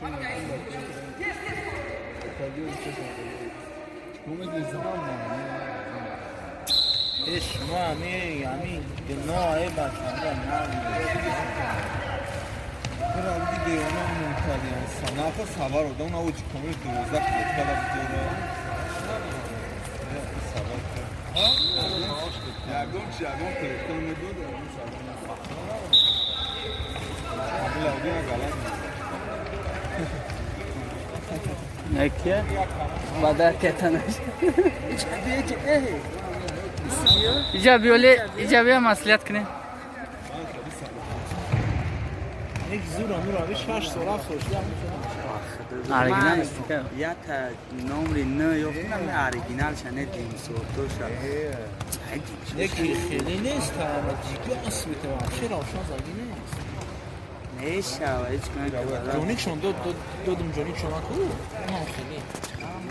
Шумо ами гуноҳе бачанда Санафа савар одам навоҷи комил 12 клеткада бидора. Савар ягон чи ягон клетка медод, ягон савар. Камил галат. Якия? Бадар кетанаш. Иҷа биёле, иҷа биё маслиҳат кунем. Як зура нура ви 6 сол 7 сол шуда. Оригинал аст. Я та номри н ёфтам, оригинал шане димсортоша. Яки хеле нест, ама дига асбите вообще равшан заги нест. Мешава, ҳеҷ кунак. Ҷоникшон дод додум ҷоникшон аку. Онам хеле.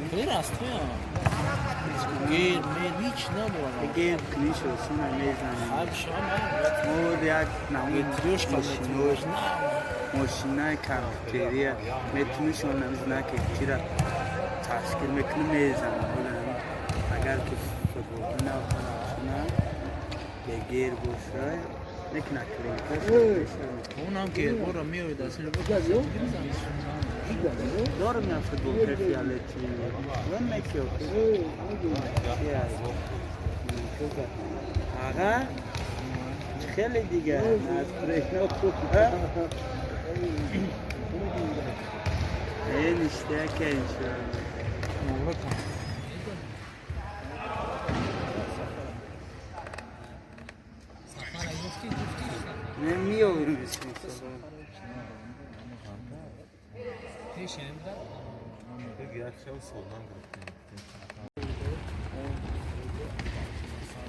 Хеле растҳоя. Гер, мер, ҳеч надорам. Гер книшо суна мезанем. Ҳар шама. Мо як намуд Трёшка метрош. Мошинаи компютерия метунишон знаке чира ташкил мекунӣ мезанам. Агар ки футболка навшуна бегер боша мекуна клинка. Онам гербора меояд аз ин. Дорам я футболка фиолетӣ. Вон мекиё. Ага. Хеле дигар аз прено хуб. Э, ништяк иншоалло. Не меорим. Як шав солдан гирифтем.